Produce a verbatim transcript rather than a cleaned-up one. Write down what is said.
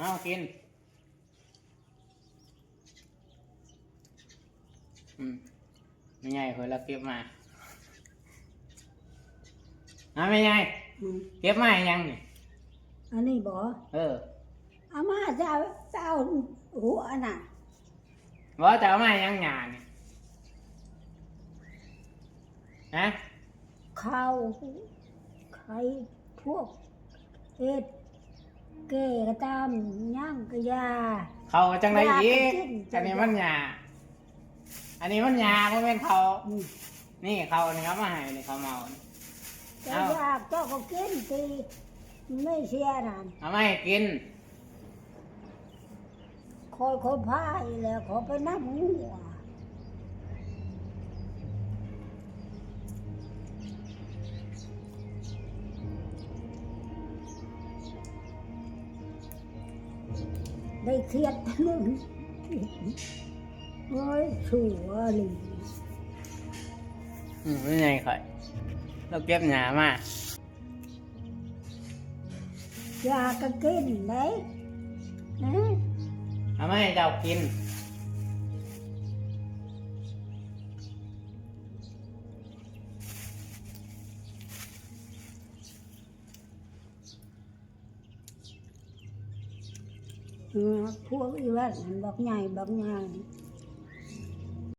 เอากิน อืม แม่ใหญ่เพิ่นละเก็บมา เอาแม่ใหญ่ อืม เก็บมาให้หยังนี่ อันนี้บ่ เออ เอามาจะเอา จะเอาหัวน่ะ บ่จะเอามาให้หยังหญ้านี่ ฮะ ข้าว ไข่ พวก เฮ็ด แก้กระตาม หยังกะยา เขาจังได๋อีก ยาก็กิน อันนี้มันหญ้า อันนี้มันหญ้า บ่แม่นเขา อืม นี่เขานี่เอามาให้ นี่เขาเมานี่ เจ้า เอา อยากเจ้าก็กินติ ไม่เสียนั่น เอามาให้กิน คอยขอพายแล้วขอไปนับงัว ได้เขียดหนึ่ง โอ้ย ชั่วเลย อืม ไม่ไงข่อย เราเก็บหญ้ามา อยากก็กินเด้ อืม เอามาให้เจ้ากิน เออ พวกอีแว่นนั่นบักใหญ่ บักใหญ่